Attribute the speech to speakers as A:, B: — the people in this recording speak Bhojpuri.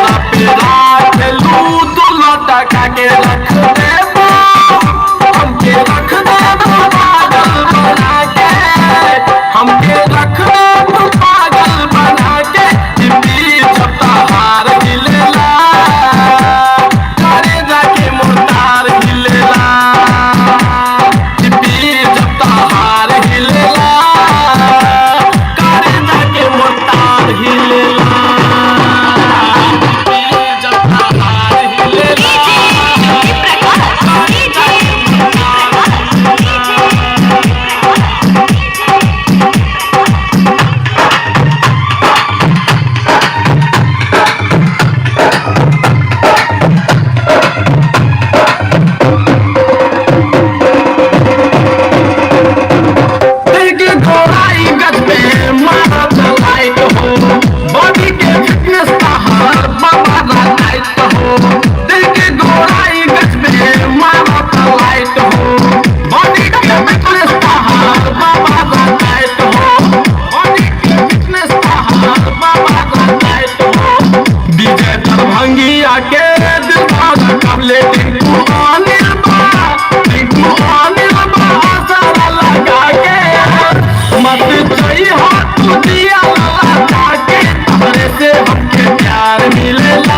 A: तोहरा पे राख लू तू लौटा का के रख देबो, हमके रख देबो पागल बना के, हमके रख देबो पागल बना के। ई छप्पा हिलेला, करे जाके मोतार हिलेला। जब हिलेला, करे जाके मोतार हिलेला। जब हिलेला।
B: DJ Jyoti Prakash, DJ Jyoti Prakash, DJ Jyoti Prakash.
A: दिल के गोराई गज पे मारा चलाइट हो, बॉडी के फिटनेस का हर बाबा लाइट हो। दिल के गोराई गज पे मारा चलाइट हो, बॉडी के फिटनेस का हर बाबा लाइट हो, बॉडी के फिटनेस का हर बाबा लाइट हो। विजय दरभंगिया के दिल कबले टिंकू अनिल बा, टिंकू अनिल बा सारा लगा के मत जई हो तू दिया लगा के, तोहरे से हमके प्यार मिलेला।